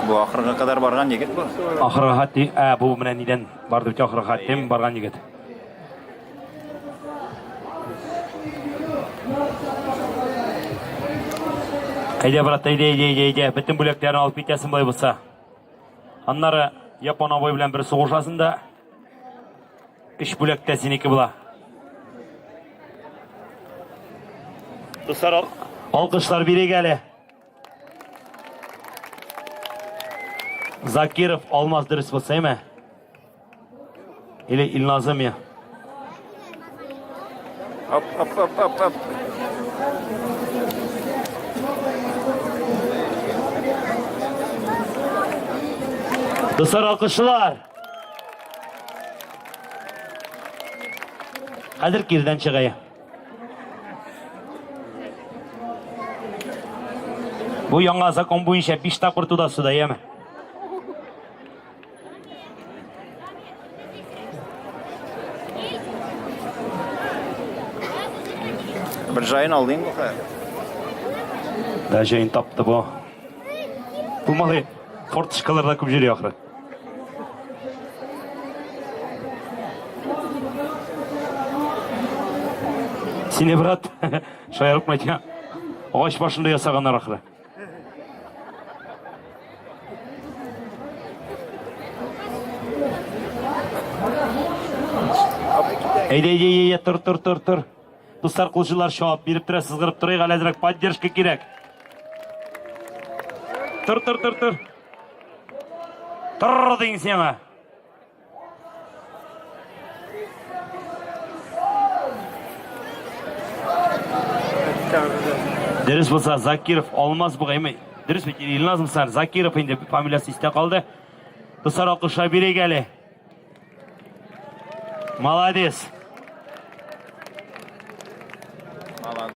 Бу ахырга кадәр барган егет бу. Ахырга хәтти, ә бу менә нидән барды бит ахырга хәттим барган егет. Әйдә, брат, әйдә, әйдә, әйдә, әйдә. Бөтен бүләкләрне алып китәсең болай булса. Аннары Япон абый белән бер сугышасың да, өч бүләк тә синеке була. Дуслар, алкышлар бирик әле. Закиров Алмаз дөрес булса, әйме? Или Илназым я? Оп, оп, оп, оп, оп. Дуслар, алкышлар! Хәзер кирдән чыгая. Бу яңа закон буенча 5 тапкыр туда суда, яме? Бер җаен алды инде бу хәзер. Да җаен тапты бу. Бу малай форточкаларда күп йөри ахры. Сине, брат, шаярып кына Агач башында ясаганнар ахры. Әйдә, әйдә, әйдә, тор, тор, тор, тор. Дуслар, кулчылар чабып биреп тора, сызгырып торыйк, әле әзрәк поддержка кирәк. Тор, тор, тор, тор. Тор дин сиңа. Дөрес булса, Закиров Алмаз бугаймы? Дөрес бит, Илназ Мсар, Закиров инде фамилиясе истә калды. Дуслар, алкышлар бирик әле. Молодец.